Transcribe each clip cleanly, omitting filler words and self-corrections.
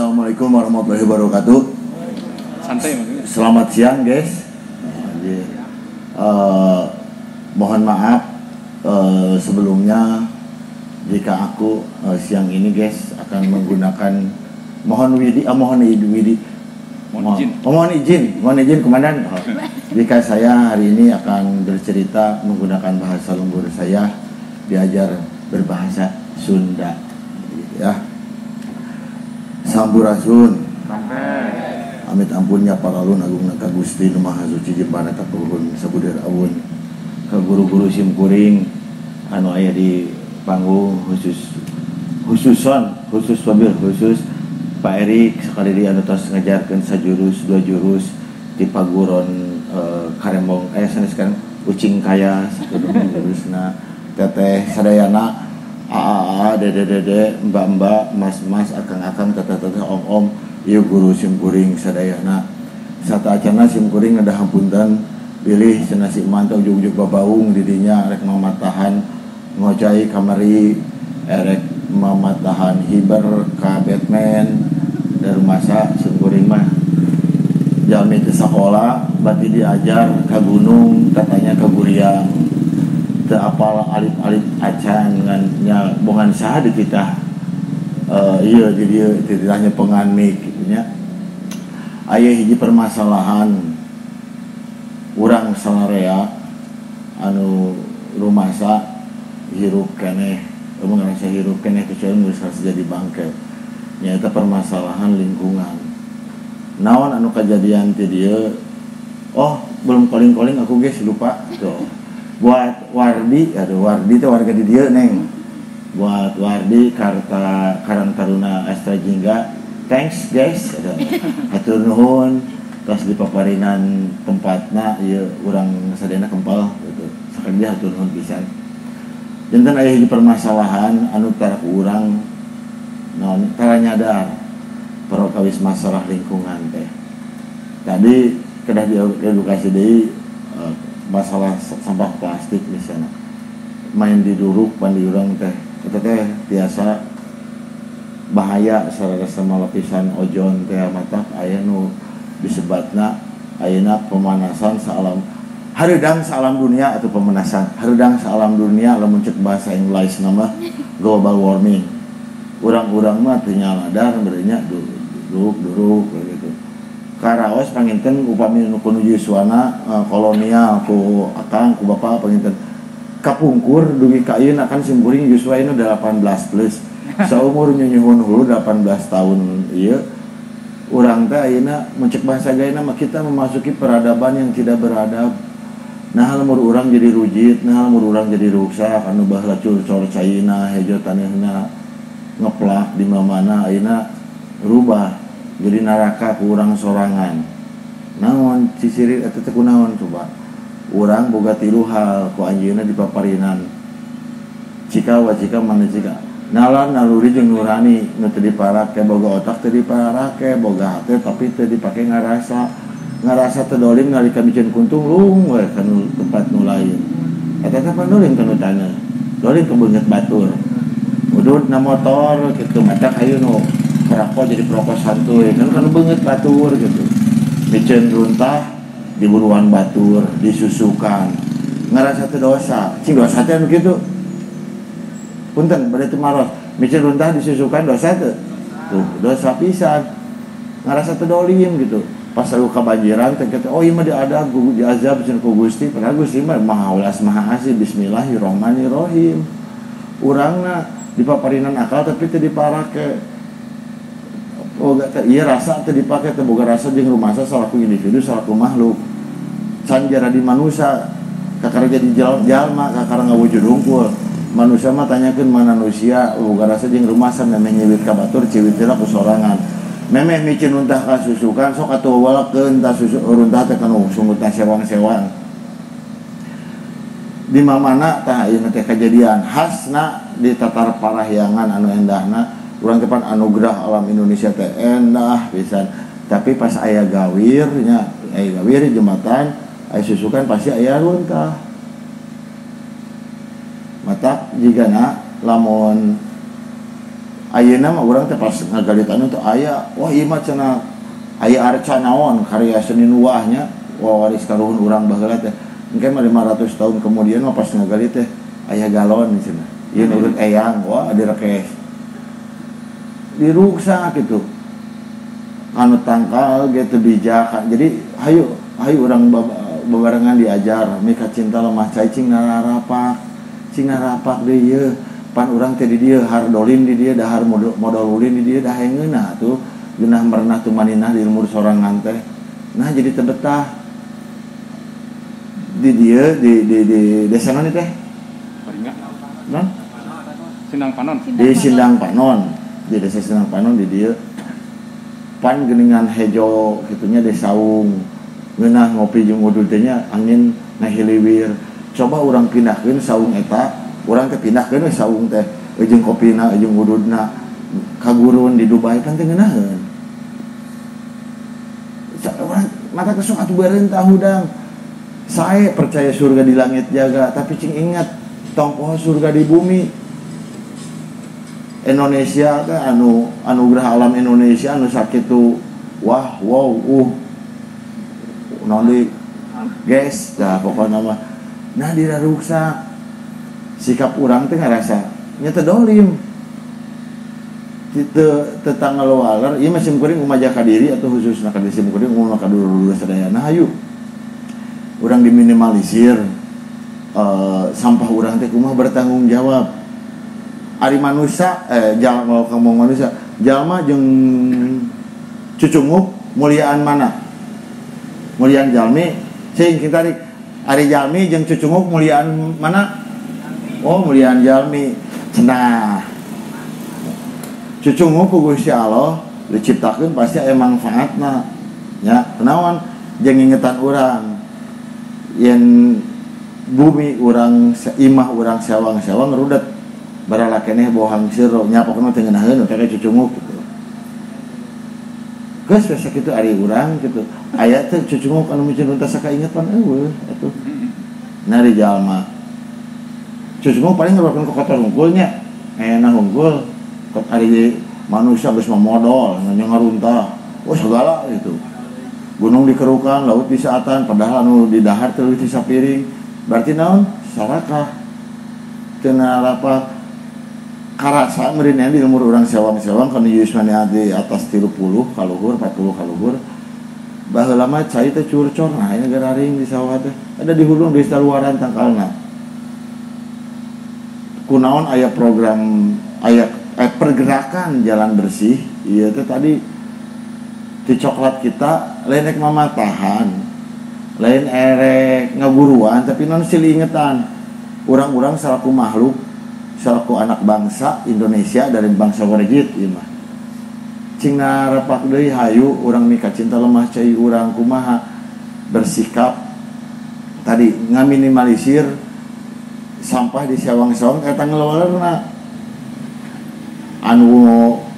Assalamualaikum warahmatullahi wabarakatuh. Santai maksudnya. Selamat siang, guys. Mohon maaf sebelumnya jika aku siang ini, guys, akan menggunakan mohon widi, mohon widi, mohon izin. Oh, mohon izin komandan. Oh. Jika saya hari ini akan bercerita menggunakan bahasa lembur saya, diajar berbahasa Sunda, ya. Sampurasun. Amit ampunnya paralun agung ka Gusti nu Maha Suci jembana ka kaluhun sabudir awun ka guru-guru sim kuring anu aya di panggung, khusus khususon khusus wabil khusus Pak Erik sekali di anu tos ngajarkeun sajurus dua jurus di paguron Karembong sanes kan ucing kaya satu jurusna teteh sadayana aa dede dede mbak-mbak mas-mas akang-akang teteh-teteh om-om ieu guru sim kuring sadayana sata acana sim kuring ada hampunten bilih cenah si eman teh ujug-ujug babaung di dinya rek mamatahan ngocai kamari erek mamatahan hiber ka Batman dari masa sim kuring mah jalmi teu sakola bati diajar ka gunung katanya ka Guriang teu apal alif-alif acan ngan nya bongan saha dititah ieu di dieu dititahnya pengan mik kitu nya. Aya hiji permasalahan urang salarea anu rumasa hirup keneh, lamun ngarasa hirup keneh kecuali geus jadi bangke, nyaeta permasalahan lingkungan. Naon anu kajadian ti dieu? Oh, belum calling-calling aku, guys, lupa tuh. Buat Wardi, aduh Wardi teh warga di dieu neng. Buat Wardi Karta Karang Taruna Astra Jingga, thanks guys. Aduh, hatur nuhun tos dipaparinan tempatna ieu urang sadayana kempal gitu. Sakali hatur nuhun pisan. Janten aya hiji permasalahan anu tara ku urang naon tara nyadar perkawis masalah lingkungan teh. Tadi kedah diedukasi deui masalah sampah plastik misalnya. Main di duruk pan di urang teh eta teh tiasa bahaya sareng sama lapisan ozon teh matak aya nu disebatna ayeuna pemanasan saalam hareudang saalam dunia atau pemanasan hareudang saalam dunia lamun cek bahasa Inggris nama global warming. Urang-urang mah teu nyaladar berenya duruk-duruk gitu. Karaos panginten upami nu kunuju suana kolonial ku akang ku bapak panginten kapungkur dugi ka ayeuna kan sim kuring yuswa ayeuna 18 plus. Saumur nyunyuhun hulu 18 tahun ieu urang teh ayeuna mun cek bahasa gaena mah kita memasuki peradaban yang tidak beradab. Nah lamun urang jadi rujit, nah lamun urang jadi ruksak anu baheula curcor caina hejo taneuhna ngeplak di mana-mana ayeuna rubah jadi neraka ku urang sorangan. Naon ciciri eta teh kunaon coba? Urang boga tilu hal ku anjeunna dipaparinan. Cika wacika mana cika. Nalar naluri jeung nurani nu teu diparake boga otak teu diparake boga hate tapi teu dipake ngarasa. Ngarasa teu dolim nalika miceun kuntung lung we ka tempat nu lain. Eta teh pandolim ka nu taneuh. Dolim ka beungeut batur. Udud na motor kitu matak hayu nu perokok jadi perokok santuy kan kan beungeut batur gitu. Miceun runtah di buruan batur disusukan ngarasa teu dosa cing dosa teh anu kitu punten bade teu maros miceun runtah disusukan dosa teu tuh dosa pisan ngarasa teu dolim gitu. Pas lalu kabanjiran teh kitu oh ieu mah diadab diazab cenah ku Gusti padahal Gusti mah maha welas maha asih bismillahirrahmanirrahim. Urangna dipaparinan akal tapi teu diparake. Boga teh ieu rasa teu dipake teu boga rasa jeung rumasa salaku individu salaku makhluk. Can jadi manusia kakara jadi jalma kakara ngawujud hungkul. Manusia mah tanyakeun manusia boga rasa jeung rumasa memeh nyiwit ka batur ciwit heula ku sorangan. Memeh miceun untah ka susukan sok atuh walekeun tah susu runtah teh kanu sungutna sewang-sewang. Di mana tah ayeuna teh kajadian khasna di tatar parahyangan anu endahna. Urang teh pan anugerah alam Indonesia teh endah pisan. Tapi pas aya gawir nya, aya gawir jembatan, aya susukan pasti aya runtah. Matak jigana lamun Ayeuna mah urang teh pas ngagali anu teh aya, wah ieu mah cenah aya arca naon karya seni nuwahnya, wawaris karuhun urang baheula teh. Engke mah 500 tahun kemudian mah pas ngagali teh aya galon cenah. Ieu nurut eyang, wah direkes. Diruksak gitu. Anu tangkal ge teu bijak. Jadi hayu hayu urang bebarengan diajar mika cinta lemah cai cing narapak deui ieu. Pan urang teh di dieu hardolim di dieu dahar modal ulin di dieu dah ngeunah tuh geunah merenah tumaninah di ilmu sorangan teh. Nah jadi teu betah di dieu di desa naon teh? Paringa. Non? Sindang Panon. Di Sindang Panon. Di desa Sindang Panon di dieu. Pan geuningan hejo kitunya di saung. Ngeunah ngopi jeung udud teh nya angin ngahiliwir. Coba urang pindahkeun saung eta, urang teh pindahkeun we saung teh jeung kopina jeung ududna ka gurun di Dubai kan teh ngeunaheun. Urang mata kesuk atuh bareun hudang. Saya percaya surga di langit jaga, tapi cing ingat tong poho surga di bumi. Indonesia teh anu anugerah alam Indonesia anu sakitu wah wow naon deui guys, dah pokona mah nah diraruksak. Sikap urang teh ngarasa nya teu dolim. Teu tetangga waler, ieu mah simkuring umaja ka diri atau khususna ka simkuring umumna ka dulur-dulur sadayana hayu. Urang diminimalisir sampah urang teh kumaha bertanggung jawab. Ari manusia jalma ngomong manusia, jalma jeung cucunguk muliaan mana? Muliaan jalmi, cing kita tarik. Ari jalmi jeung cucunguk muliaan mana? Oh, muliaan jalmi. Cenah. Cucunguk ku Gusti Allah diciptakeun pasti aya manfaatna. Nya, kunaon jeung ngingetan urang. Yen bumi urang imah urang sewang-sewang rudet. Barala keneh bohang siro nya pokona teu ngeunaheun teh cucunguk gitu. Geus we sakitu ari urang gitu. Aya teh cucunguk anu micin runtah sakainget pan eueuh atuh. Nah di jalma. Cucunguk paling ngeluarkeun kotor hungkul nya. Enak hungkul. Ari manusia geus memodol ngaruntah. Oh segala gitu. Gunung dikerukan, laut disaatan, padahal anu di dahar teu leuwih ti sapiring. Berarti naon? Sarakah. Teu narapak karasa meureun di umur urang sewang-sewang kana yuswana di atas 30 kaluhur 40 kaluhur. Baheula mah cai teh curcor nah aya gararing di sawah teh. Ada di hulu di luaran tangkalna. Kunaon aya program aya pergerakan jalan bersih ieu teh tadi di coklat kita lain rek mamatahan, lain erek ngaguruan tapi non silih ingetan. Urang-urang salaku makhluk, salaku anak bangsa Indonesia dari bangsa Warjit ieu mah. Cing narapak deui hayu urang mika cinta lemah cai urang kumaha bersikap tadi ngaminimalisir sampah di sewang-sewang eta ngelolerna. Anu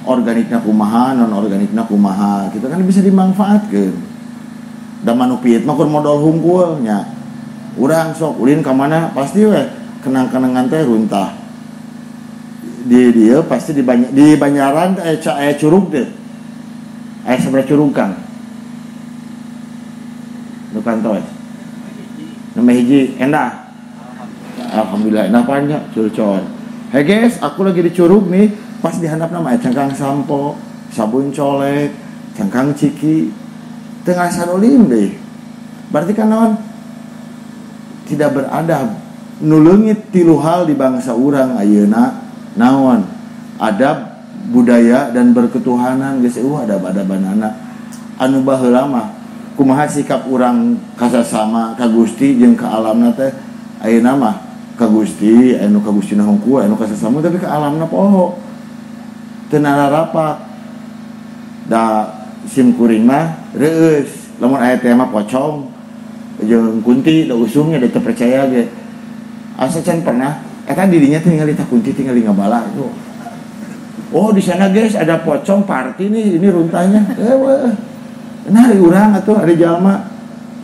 organikna kumaha, non organikna kumaha, gitu kan bisa dimanfaatkeun. Da manu piit mah kur modal hungkul nya. Urang sok ulin ka mana pasti we kenang-kenangan teh runtah. Di dieu pasti di Banjaran aya curug teh. Aya sabaraha curug Kang? Nu kantos. Nembe hiji endah. Alhamdulillah endah panjang curcor. Hey guys, aku lagi di curug nih. Pas dihandap nama cangkang sampo, sabun colek, cangkang ciki, tengah sarolim deh. Berarti kan naon? Tidak beradab. Nu leungit tilu hal di bangsa urang ayeuna naon? Adab, budaya dan berketuhanan geus eueuh adab-adabanana. Anu baheula mah kumaha sikap urang kasasama ka Gusti jeung ka alamna teh ayeuna mah ka Gusti, anu ka Gustina hungkul, anu kasasama tapi ka alamna poho. Teu nararapak. Da sim kuring mah reueus, lamun aya teh mah pocong jeung kunti da usumnya da teu percaya ge. Asa can pernah eta dirinya teh ningali tah kunti tingali ngabala itu. Oh di sana guys ada pocong party nih, ini runtahnya. Nah urang atuh ada jalma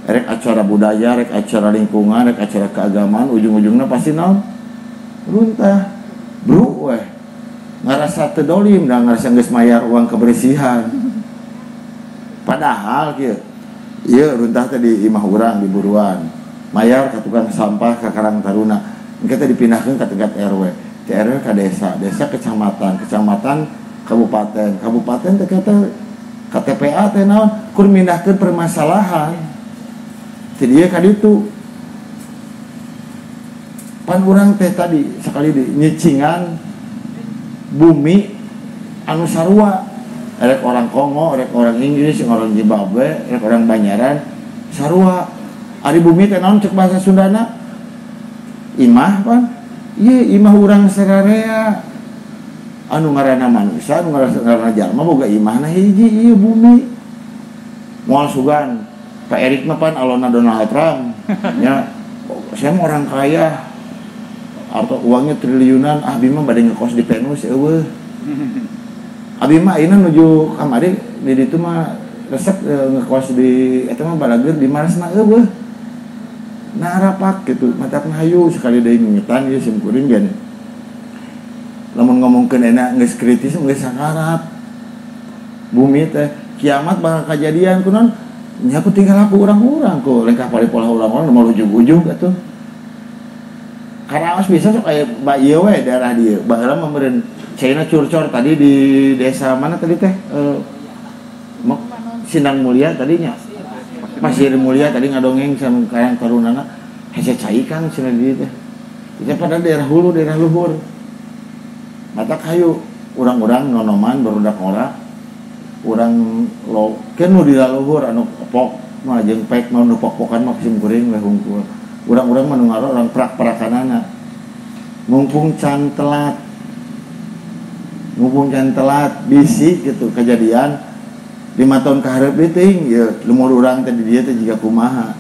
rek acara budaya, rek acara lingkungan, rek acara keagamaan, ujung-ujungnya pasti naon? Runtah. Bro weh. Ngarasa teu dolim da ngarasa geus mayar uang kebersihan. Padahal kieu ieu runtah teh di imah urang di buruan. Mayar ka tukang sampah ka Karang Taruna. Engke teh dipindahkeun ka tingkat RW. Ti RW ka desa, desa kecamatan, kecamatan kabupaten, kabupaten teh kata ka TPA teh naon kur mindahkeun permasalahan. Ti dieu ka ditu. Pan urang teh tadi sakali di nyicingan bumi anu sarua rek orang Kongo, rek orang Inggris, orang Zimbabwe, rek orang Banyaran sarua. Ari bumi teh naon cek bahasa Sundana? Imah pan. Ieu imah urang sararea. Anu ngaranna manusia, anu ngaranna jalma boga imahna hiji ieu bumi. Moal sugan Pak Erik mah pan alona Donald Trump nya. Saya mah orang kaya atau uangnya triliunan, abi mah bade ngekos di Venus eueuh. Abi mah ayeuna nuju kamari di ditu mah resep ngekos di eta mah balager di Mars mah eueuh. Nah rapak gitu, matakna hayu sekali deui ngingetan ieu sim kuring ge. Lamun ngomongkeun enak geus kritis geus sakarap. Bumi teh kiamat bakal kajadian kunaon? Nya aku tinggal aku urang-urang ku lengkah pali-pola urang-urang mau ujug-ujug atuh. Karaos bisa sok aya ieu we daerah dieu. Baheula mah meureun China curcor tadi di desa mana tadi teh? Sindang Mulia tadinya. Pasir Mulia tadi ngadongeng sama Karang Tarunana. Hese cai Kang cenah di dieu teh. Itu pada daerah hulu, daerah luhur. Mata kayu urang-urang nonoman barudak ngora. Urang lo keun nu di laluhur anu pok mah jeung pek mah nu pok-pokan mah sim kuring we hungkul. Urang-urang mah nu ngaro urang prak-prakanana. Mumpung can telat. Mumpung can telat bisi gitu kejadian 5 tahun ka hareup deui teuing ieu lumur urang teh di dieu teh jiga kumaha.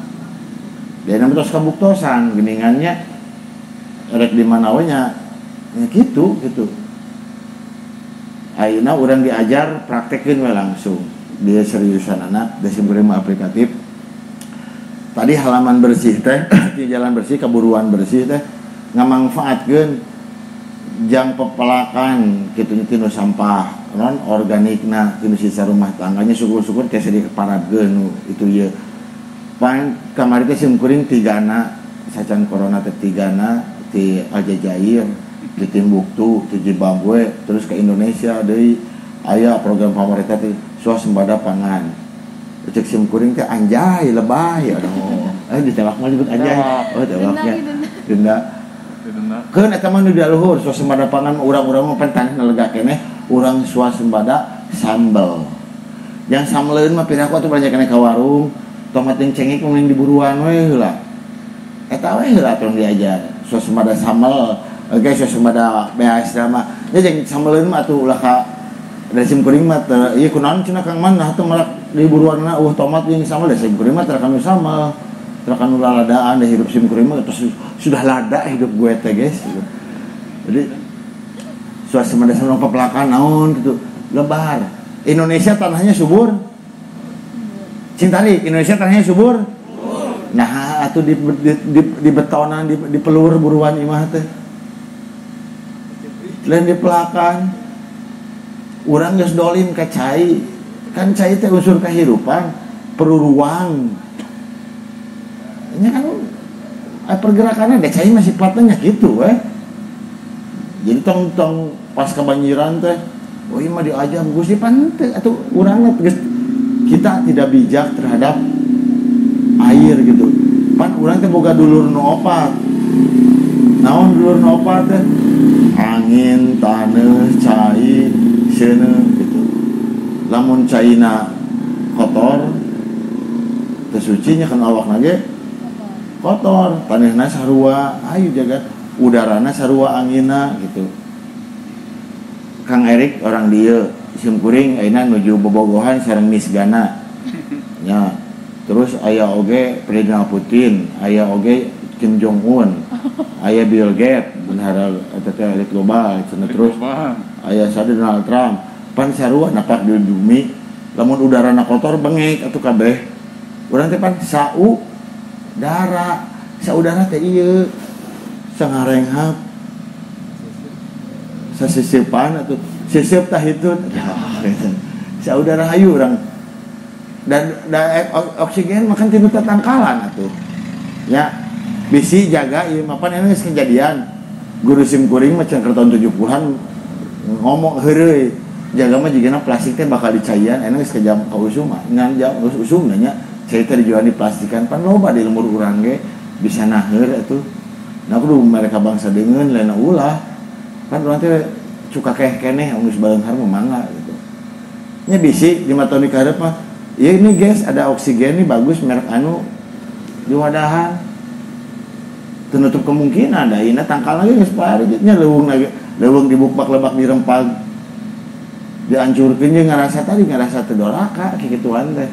Dieuna mah tos kabuktosan geuningannya rek di mana we nya kitu gitu. Ayeuna urang diajar praktekeun we langsung. Dia seriusan anak, dia sim kuring mah aplikatif. Tadi halaman bersih teh, di jalan bersih, keburuan bersih teh ngamangfaatkeun jang pepelakan kitu tinu sampah, non organikna tinu sisa rumah tangganya syukur-syukur tiasa dikeparatkeun itu ieu. Pan kamari teh sim kuring tigana sacan corona teh tigana ti Aljazair, di Timbuktu, di Zimbabwe, terus ke Indonesia deui aya program pamarentah teh swasembada pangan. Cek sim kuring teh anjay lebay aduh. Ditewak mah disebut anjay. Oh tewaknya. Denda. Keun eta mah nu di luhur swasembada pangan urang-urang mah pan tanahna lega keneh urang swasembada sambel. Yang sambeleun mah piraku atuh belanja keneh ka warung, tomat jeung cengek mah mending diburuan we heula. Eta we heula tong diajar swasembada sambel. Oke swasembada beas mah. Nya jeung sambeleun mah atuh ulah ka dari sim kuring mah teu ieu kunaon cenah Kang Man nah teu malak di buruanna eueuh tomat jeung sambel da sim kuring mah teu kanu sambel. Teu kanu laladaan da hidup sim kuring mah terus sudah lada hidup gue teh guys. Jadi swasembada sambel pepelakan naon gitu lebar. Indonesia tanahnya subur. Cing tarik Indonesia tanahnya subur. Nah atuh di betonan di pelur buruan imah teh. Lain di pelakan. Urang geus dolim ka cai. Kan cai teh unsur kehidupan, perlu ruang. Ini kan pergerakannya deh cai masih sifatnya gitu we. Jadi tong-tong pas kebanjiran teh, oh ieu mah diajam Gusti pan teu atuh urangna geus kita tidak bijak terhadap air gitu. Pan urang teh boga dulur nu opat. Naon dulur nu opat teh? Angin, taneuh, cai, seuneu gitu. Lamun caina kotor teu suci nya kan awakna ge kotor, taneuhna sarua, ayo jaga udarana sarua anginna gitu. Kang Erik orang dieu sim kuring ayeuna nuju bobogohan sareng Miss Gana. Nya. Terus aya oge Presiden Putin, aya oge Kim Jong Un, aya Bill Gates, bendahara eta teh elit global cenah terus aya sada Donald Trump. Pan sarua napak di bumi, lamun udarana kotor bengek atuh kabeh. Urang teh pan sau dara, saudara teh ieu sangarenghap. Seseupan atuh seseup tah itu gitu. Saudara hayu urang dan oksigen makan tinu tatangkalan atuh. Ya, bisi jaga ieu mapan ini geus kejadian. Guru sim kuring mah cenah tahun 70-an ngomong heureuy. Jaga mah jigana plastik teh bakal dicaian, enak geus kejam ka usum mah. Ngan jam geus usum nya cai teh dijual di plastikan pan loba di lemur urang ge bisa naheur atuh. Nah kudu mereka bangsa deungeun lain ulah. Kan urang teh cuka keh keneh geus baleunghar mah mangga gitu. Nya bisi 5 tahun di kaharep mah, ya ini guys ada oksigen nih bagus merek anu diwadahan. Ternutup kemungkinan da ayeuna tangkal lagi geus pari nya leuweung lagi leuweung dibukbak lebak dirempag dihancurkeun jeung ngarasa tadi ngarasa teu doraka kikituan teh.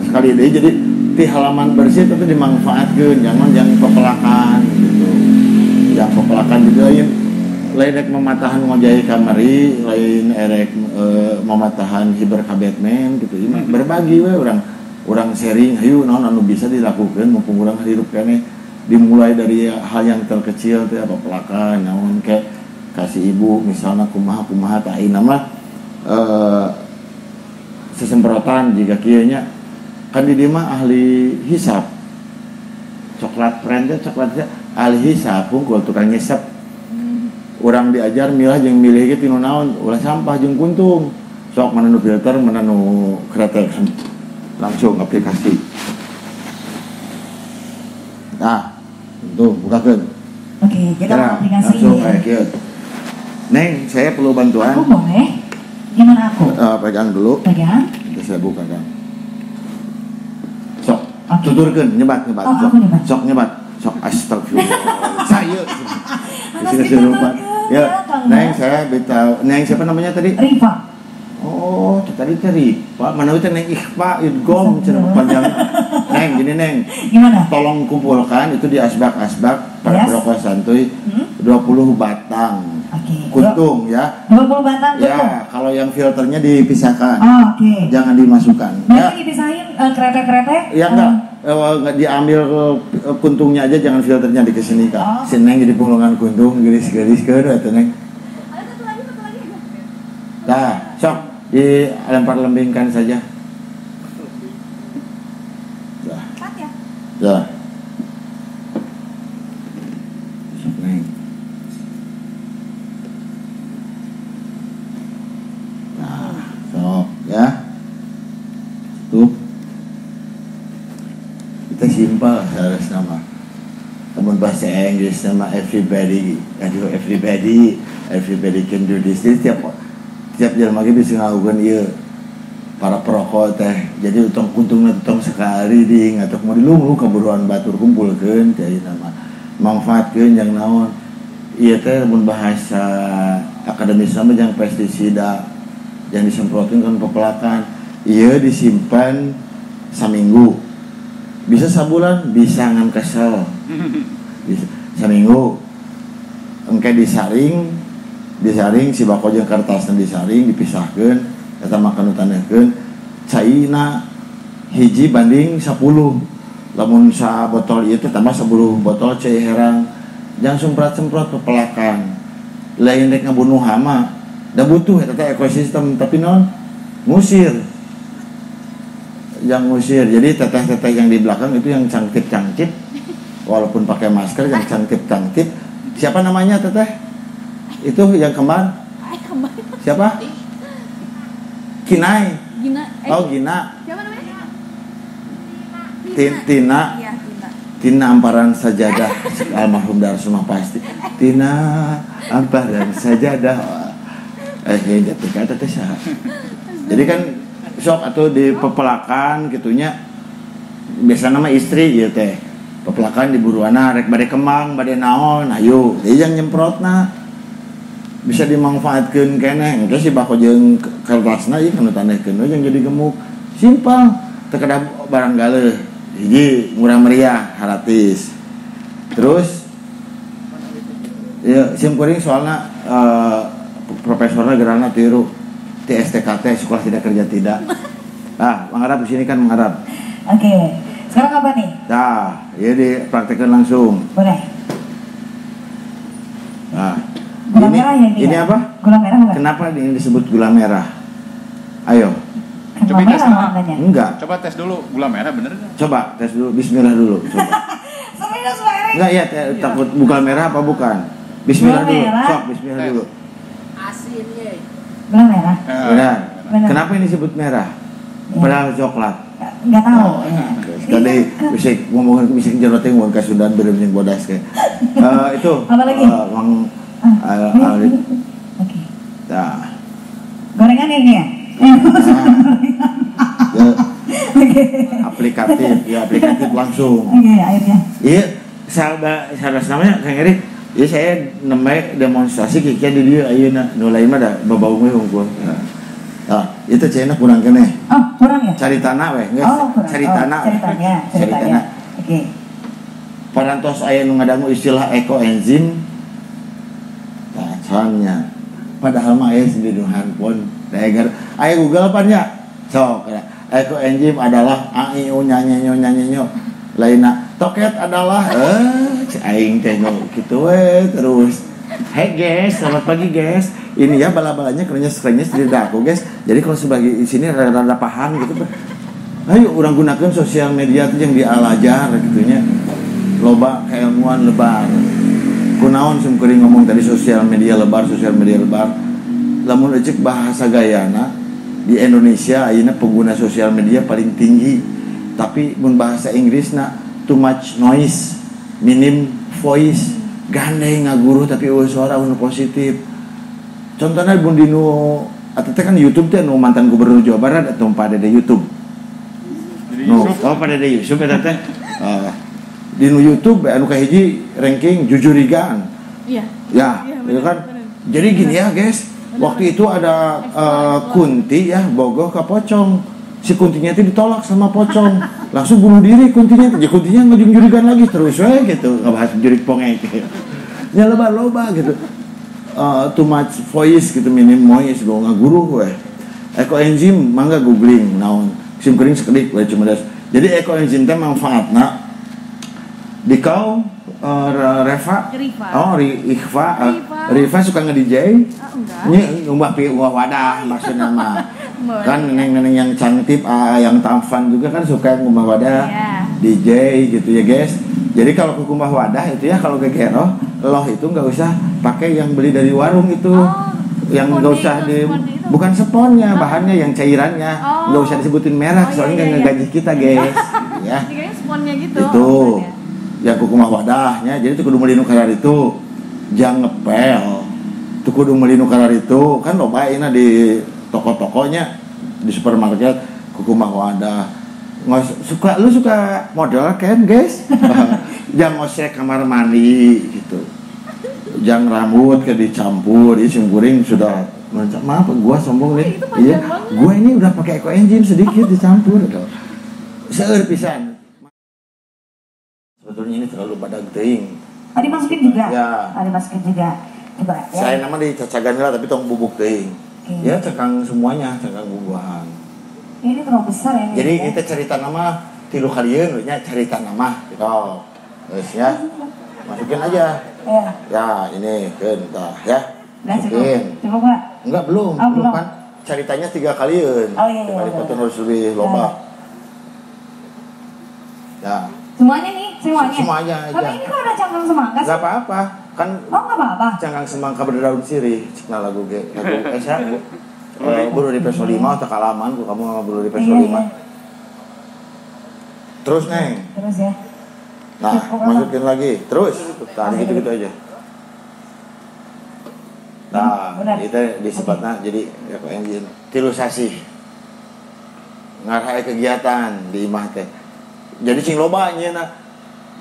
Sekali deui jadi ti halaman bersih itu dimanfaatkeun jangan pepelakan gitu. Jangan pepelakan juga lain lain rek mematahan ngojai kamari, lain erek mematahan hiber ka Batman gitu. Ieu mah berbagi we urang sharing hayu naon anu bisa dilakukeun mumpung urang hirup keneh dimulai dari hal yang terkecil teh apa pelakan naon ke kasih ibu misalnya kumaha kumaha tah ayeuna mah sesemprotan jiga kieu nya kan di dieu mah ahli hisap coklat friend teh coklat teh ahli hisap hungkul tukang ngisep urang diajar milah jeung milih ge tinu naon ulah sampah jeung kuntung sok mana nu filter mana nu kretek langsung aplikasi. Nah, tuh bukakeun. Oke, kita aplikasi. Langsung kayak kieu. Neng, saya perlu bantuan. Aku boleh? Gimana aku? Pegang dulu. Pegang. Nanti saya bukakan. Sok, okay. Tuturkeun, nyebat. Oh, sok. Aku nyebat. Sok nyebat. Sok astagfirullah. Saya. Ya, Neng, saya beritahu. Neng siapa namanya tadi? Rifa. Oh, tadi teh Rifa, mana teh Neng Ikhfa Idgom cenah panjang. Neng, gini Neng. Gimana? Tolong kumpulkan itu di asbak-asbak para perokok santuy 20 batang. Oke. Kuntung ya. 20 batang kuntung. Ya, kalau yang filternya dipisahkan. Oh, oke. Okay. Jangan dimasukkan. Berarti ya. Dipisahin kretek-kretek? Ya enggak. Enggak diambil kuntungnya aja, jangan filternya di kesini Kak. Oh. Si Neng jadi pulungan kuntung, gelis-gelis ke atuh Neng. Ada satu lagi. Nah, sok dilempar lembingkan saja. Dah. Empat ya? Dah. Sok Neng. Nah, sok ya. Tuh. Kita simpel harus nama. Teman bahasa Inggris sama everybody. Aduh, everybody can do this. Jadi tiap jelema ge bisa ngalakukeun ieu para perokok teh. Jadi utang kuntungna tong sekali ding atau kumaha dilunglu kaburuan batur kumpulkeun teh ayeuna mah. Manfaatkeun jang naon. Ieu teh mun bahasa akademis mah jang pestisida, jang disemprotkeun kan pepelakan. Ieu disimpan saminggu. Bisa sabulan, bisa ngan kesel. Bisa saminggu. Engke disaring si bako jeung kertasna disaring dipisahkeun eta makan taneuhkeun caina 1:10 lamun sa botol ieu teh tambah 10 botol cai herang jangan semprot-semprot pepelakan lain rek ngabunuh hama da butuh eta teh ekosistem tapi non ngusir yang ngusir jadi teteh-teteh yang di belakang itu yang cangkip-cangkip walaupun pakai masker yang cangkip-cangkip siapa namanya teteh? Itu yang kembar? Siapa? Kinai. Gina. Oh, Gina. Siapa namanya? Tina. Ya, Tina. Tina Amparan Sajadah. Almarhum Darsuma pasti. Tina Amparan Sajadah. Jatuh kata teh saha. Jadi kan sok atau di pepelakan gitunya biasa nama istri ieu teh. Pepelakan di buruana rek bade kemang, bade naon, ayo. Jadi yang nyemprotna bisa dimanfaatkeun keneh engke si bako jeung kertasna ieu kana tanehkeun we jeung jadi gemuk simpel teu kedah barang galeuh hiji murah meriah gratis terus ya sim kuring soalna profesorna geranna tiru TSTKT sekolah tidak kerja tidak. Ah, mengharap di sini kan mengharap. Oke. Sekarang apa nih? Nah, ya dipraktekkan langsung. Boleh. Nah. merah ya ini. Ini apa? Gula merah bukan? Kenapa ini disebut gula merah? Ayo. Coba tes warnanya. Enggak. Coba tes dulu gula merah bener enggak? Coba tes dulu, bismillah dulu, coba. Serius, Pak Erik? Enggak ya, takut gula merah apa bukan? Bismillah dulu. Sok, bismillah dulu. Asin ye. Gula merah. Benar. Kenapa ini disebut merah? Padahal coklat. Enggak tahu. Tadi bisa ngomongin bisa jero teh ngomong ka Sundaan beureum jeung bodas kayak. Itu. Apa lagi? Mang oke. Nah. Gorengan ini ya? Ya. Aplikatif, ya aplikatif langsung. Oke, akhirnya. Iya, salah namanya Kang Erik. Ya saya namanya demonstrasi kiknya di dieu ayeuna nu lain mah da babau we hungkul. Nah, itu cenah kurang keneh. Oh, kurang ya? Cari tanah weh, geus. Oh, cari tanah. Ceritanya, ceritanya. Oke. Parantos aya nu ngadangu istilah ekoenzim. Nah, soalnya padahal mah aya sendiri di handphone. Daegar aya Google pan nya. Sok, ekoenzim adalah a i u nya nya nyo nya nyo. Lainna toket adalah aing teh nu kitu we terus. Hey guys, selamat pagi guys. Ini ya bala-balanya krenyes-krenyes di daku guys. Jadi kalau sebagai di sini rada-rada paham gitu. Ayo orang gunakan sosial media tuh yang dialajar gitunya. Loba keilmuan lebar. Kunaon sim kuring ngomong tadi sosial media lebar, sosial media lebar. Lamun eceuk bahasa gayana di Indonesia ayeuna pengguna sosial media paling tinggi. Tapi mun bahasa Inggrisna too much noise, minim voice. Gandeng ngaguru tapi eueuh suara anu positif. Contohnya bun dinu atau teh kan YouTube teh nu mantan gubernur Jawa Barat atau Pak Dede YouTube. No, oh Pak Dede Yusuf eta teh. Dinu YouTube anu kahiji ranking jujurigan. Iya. Ya, itu kan. Bener. Jadi gini ya, guys. Waktu itu ada Kunti ya, bogoh ka pocong. Si Kuntinya itu ditolak sama pocong. Langsung bunuh diri Kuntinya. Ya Kuntinya ngejung-jurigan lagi terus we gitu, ngebahas jurik pongek gitu. Ya loba-loba gitu. Too much voice gitu, minim noise, gua ngaguru we. Ekoenzim mangga googling naon. Sim kuring sekedik we cuma das. Jadi ekoenzim teh manfaatna di kau Reva. Oh, Ikhfa. Rifa suka nge-DJ? Enggak. Ini ngumbah wadah maksudnya mah. Kan neneng-neneng yang cantik, yang tampan juga kan suka ngumbah wadah, yeah. DJ gitu ya guys. Jadi kalau ke kumbah wadah itu ya kalau ke keroh, loh itu nggak usah pakai yang beli dari warung itu. Oh, yang nggak usah di itu. Bukan seponnya, bahannya yang cairannya, nggak usah disebutin merek, soalnya nggak ngegaji kita guys. Gitu ya. Dikirain sponnya gitu. Itu yang kukumah wadahnya, jadi itu kudu meuli nu karar itu, jangan ngepel. Itu kudu meuli nu karar itu, kan loba ayeuna di toko-tokonya, di supermarket kukumah wadah. Ngos, suka lu suka model kan guys? Jangan ngosek kamar mandi gitu. Jangan rambut ke dicampur, ini sim kuring sudah maaf gua sombong nih. Iya, gua ini udah pakai ekoenzim sedikit dicampur gitu. Seueur pisan. Sebetulnya ini terlalu badag teuing. Oh, dimasukin juga? Ya. Oh, dimasukin juga. Coba ya. Saya nama dicacagan lah tapi tong bubuk teuing. Okay. Ya cekang semuanya, cekang bubuhan. Ini terlalu besar ya. Jadi ya. Kita cerita nama tilu kalieun we nya cerita nama gitu. Terus ya. Masukin aja. Ya. Ya, ini keun tah ya. Nah, masukin. Cukup, Pak? Enggak, belum. Oh, belum kan ceritanya 3 kalieun. Oh iya, iya. Kali potong harus lebih loba. Ya. Semuanya nih, semuanya. Semuanya aja. Tapi ini kok ada cangkang semangka sih? Enggak apa-apa. Kan oh, enggak apa-apa. Cangkang semangka berdaun sirih, cenah lagu ge. Lagu esa. Buru di Peso 5 atau kalaman ku kamu sama buru di Peso 5. Iya. Terus, Neng. Terus ya. Nah, masukin lagi. Terus, tahan gitu-gitu aja. Nah, itu disebutnya jadi ekoenzim. Tilu sasih. Ngarah kegiatan di imah teh. Jadi cing loba nyeuna.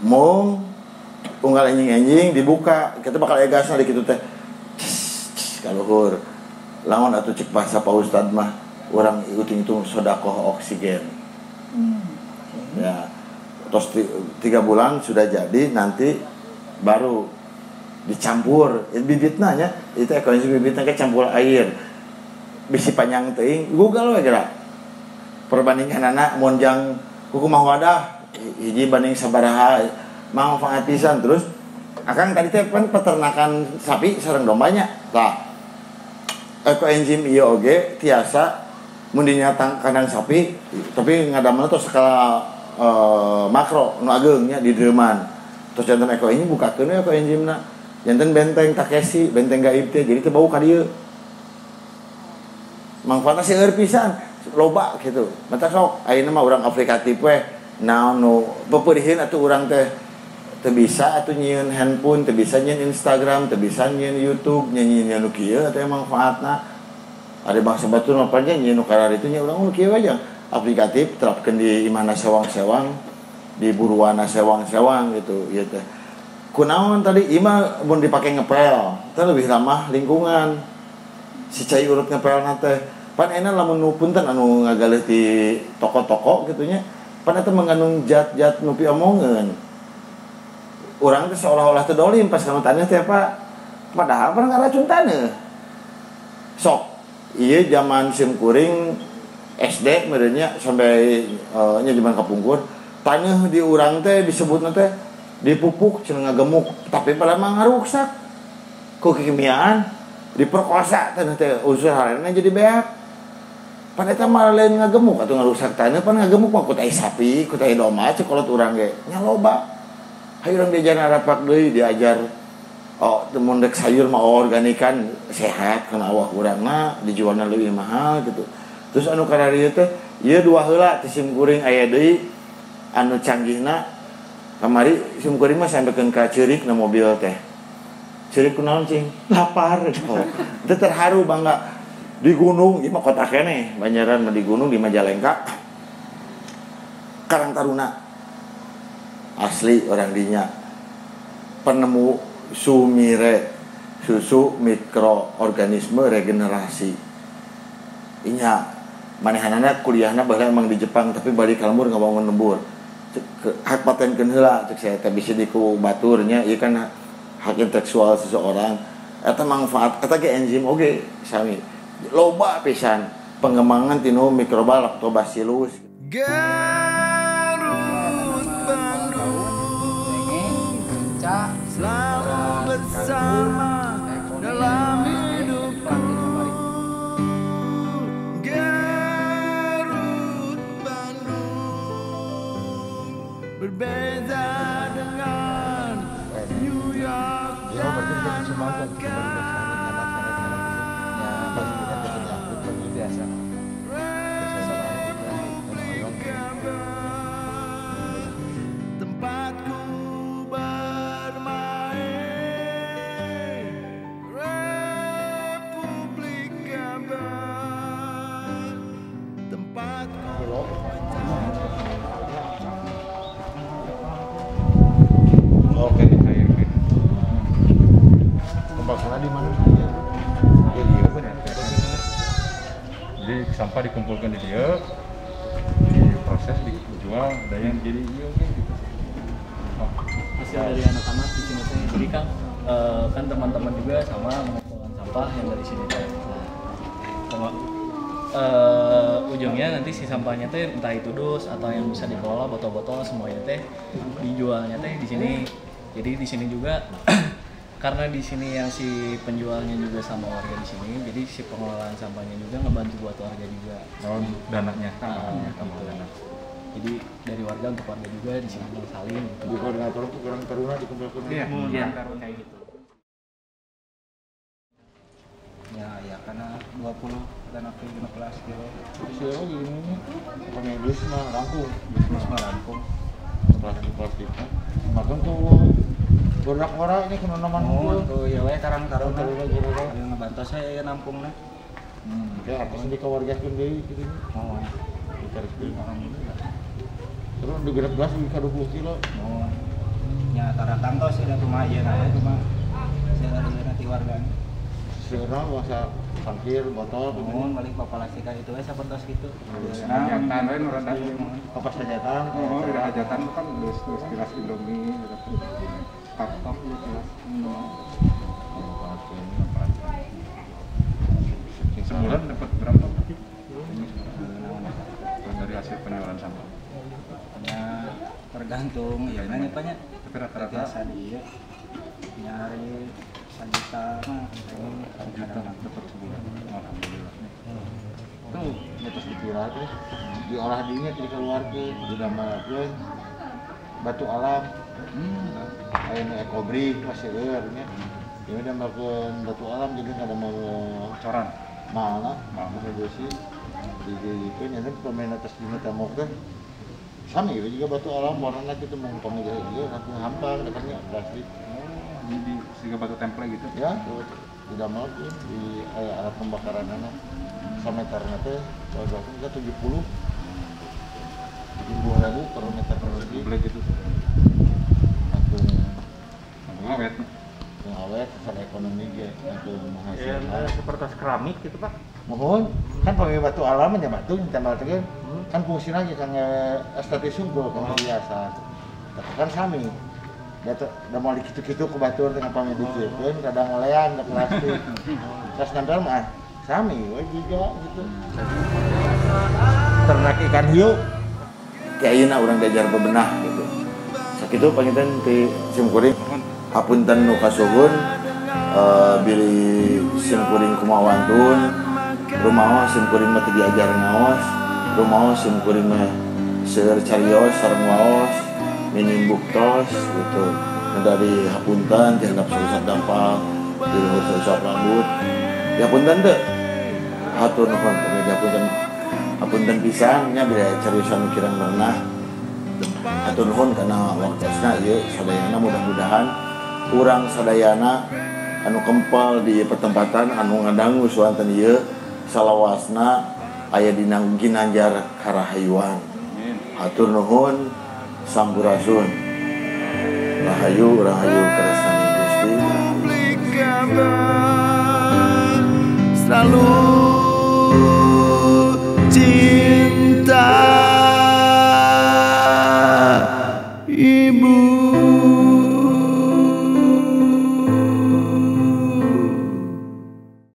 Mung unggal enjing-enjing dibuka, kita bakal aya gasna di kitu teh. Kaluhur. Lamun atuh cek bahasa Pak Ustad mah urang hitung-hitung sedekah oksigen. Ya. Terus 3 bulan sudah jadi, nanti baru dicampur bibitna nya, itu ekoenzim bibitna ke campur air. Bisi panjang teuing, Google we geura. Perbandingan anak mun jang kukumah wadah hiji banding sabaraha manfaat pisan. Terus akang tadi teh kan peternakan sapi sareng dombanya. Tah ekoenzim ieu oge tiasa mun dinyatang kandang sapi tapi ngadamel tos skala makro nu ageung nya di dreuman. Terus janten ekoenzim bukakeun we ekoenzimna. Janten benteng Takeshi, benteng gaib teh jadi teu bau ka dieu. Manfaatna seueur pisan, loba gitu. Mata sok ayeuna mah urang aplikatif we naon nu pepeuriheun atuh urang teh teu bisa atuh nyieun handphone, teu bisa nyieun Instagram, teu bisa nyieun YouTube, nyieun nu kieu teh manfaatna. Ada bangsa batur mah panjang nyieun nu kararitu nya urang nu kieu aja. Aplikatif terapkeun di imahna sewang-sewang, di buruana sewang-sewang gitu ieu teh. Kunaon tadi imah mun dipake ngepel, teh lebih ramah lingkungan. Si cai urut ngepelna teh. Pan enak lamun nu punten anu ngagaleuh di toko-toko gitu nya, pan eta mengandung zat-zat nu piomongeun. Urang teh seolah-olah teu dolim pas kana taneuh teh Pak. Padahal pan ngaracun taneuh. Sok, ieu zaman sim kuring SD meureun nya sampai nya zaman kapungkur, taneuh di urang teh disebutna teh dipupuk cenah ngagemuk, tapi pada mah ngaruksak ku kekimiaan, diperkosa taneuh teh unsur harena jadi beak. Pan eta mah lain ngagemuk atuh ngarusak taneuh, pan ngagemuk mah ku tai sapi, ku tai domba cek kolot urang ge nya loba. Hayu urang diajar narapak deui, diajar oh mun rek sayur mah organikan sehat kana awak urangna, dijualna leuwih mahal gitu. Terus anu kararieu teh ieu dua heula ti sim kuring aya deui anu canggihna. Kamari sim kuring mah sampekeun ka ceurik na mobil teh. Ceurik kunaon cing? Lapar. Oh, teu terharu bangga di gunung, ieu mah kota keneh, Banjaran mah di gunung di Majalengka. Karang Taruna. Asli orang dinya. Penemu sumire, susu mikroorganisme regenerasi. Inya manehanana kuliahna baheula emang di Jepang tapi balik ka lembur ngabangun lembur. Hak patenkeun heula cek saya teh bisa diku baturnya ieu kan hak intelektual seseorang eta manfaat eta ge enzim oge sami loba pisan pengembangan tinu mikroba lactobacillus. Garut Bandung selalu bersama dalam hidupku. Garut Bandung berbeda dengan New York dan Mekah. Tempatku bermain, Republik Gambar, tempatku. Oke, dicairkan. Pembahasannya di mana? Ya, iya benar. Jadi sampah dikumpulkan di dia, diproses, dijual, ada yang jadi iya oke gitu. Hasil dari anak-anak di sini teh. Jadi kan kan teman-teman juga sama mengumpulkan sampah yang dari sini teh. Nah, ujungnya nanti si sampahnya teh entah itu dus atau yang bisa dikelola botol-botol semuanya teh dijualnya teh di sini. Jadi di sini juga karena di sini yang si penjualnya juga sama warga di sini, jadi si pengelolaan sampahnya juga ngebantu buat warga juga. Oh, dananya, tambahan gitu. Dana. Jadi dari warga untuk warga juga di sini saling. Gitu. Di koordinator tuh kurang taruna dikumpulkan. Iya, iya, kayak gitu. Ya, ya karena 20 dan apa 15 kilo. Terus ya gini nih, bukan Inggris mah rangkum, Inggris mah rangkum. Plastik plastik. Makan tuh borak ora ini kuno naman oh, tuh ya we Karang Taruna. Yang ngebantu saya ya nampungna. Ya artinya di kewargakeun deui kitu nya. Oh. Ditarik deui alhamdulillah. Terus digerak gas di 20 kilo. Oh. Ya tara tangtos ya kumaha ieu na kumaha. Saya nanti warganya. Sekarang masa sangkir, botol, mohon balik papalastika itu we sapertos gitu. Hajatan we nu rada papas hajatan. Oh, udah hajatan kan geus gelas Indomie gitu. Top-top gelas. Sebulan dapat berapa? Dari hasil penjualan sampah. Ya tergantung ya nanya banyak. Tapi rata-rata biasa dia nyari Juta mah. Juta dapat sebulan. Alhamdulillah. Tuh, nyetos dipirah teh. Diolah dinya dikeluarkeun, didamelkeun batu alam. Aya nu ekobrik masih seueur nya. Ieu damelkeun batu alam jadi ngadamel coran. Mahalna, mahal beusi. Dijadikeun nya pemain atas dina tembok teh. Sami we juga batu alam warnana kitu mung pamilih ieu langsung hampang dekatnya plastik. Oh, jadi siga batu temple gitu. Ya, didamelkeun di aya alat pembakaranana. Sameterna teh kalau kita 70 ribu per meter persegi. Beli gitu. Langsung awet. Langsung awet secara ekonomi ge langsung menghasilkan. Ya, seperti keramik gitu, Pak. Mohon, kan pami batu alam nya batu ditambah teh kan fungsina ge kangge estetis unggul kangge hiasan. Tapi kan sami. Da moal dikitu-kitu ku batur teh pami dikiekeun kadang ngolean da plastik. Terus nempel mah sami we juga gitu. Ternak ikan hiu kayak ayeuna urang diajar bebenah gitu. Sakitu panginten ti simkuring hapunten nu kasuhun bilih simkuring kumawantun rumaos simkuring mah teu diajar ngaos rumaos simkuring mah seueur carios sareng waos minim buktos gitu. Nah, dari hapunten ti handap sausap dampak di luhur sausap rambut dihapunten teu hatur nuhun dihapunten hapunten pisan nya bila cariosan kirang merenah hatur nuhun kana waktosna ieu sadayana mudah-mudahan urang sadayana anu kempal di pertempatan anu ngadangu suanten ieu salawasna aya dina ginanjar karahayuan. Hatur nuhun sampurasun. Rahayu rahayu kersane Gusti. Selalu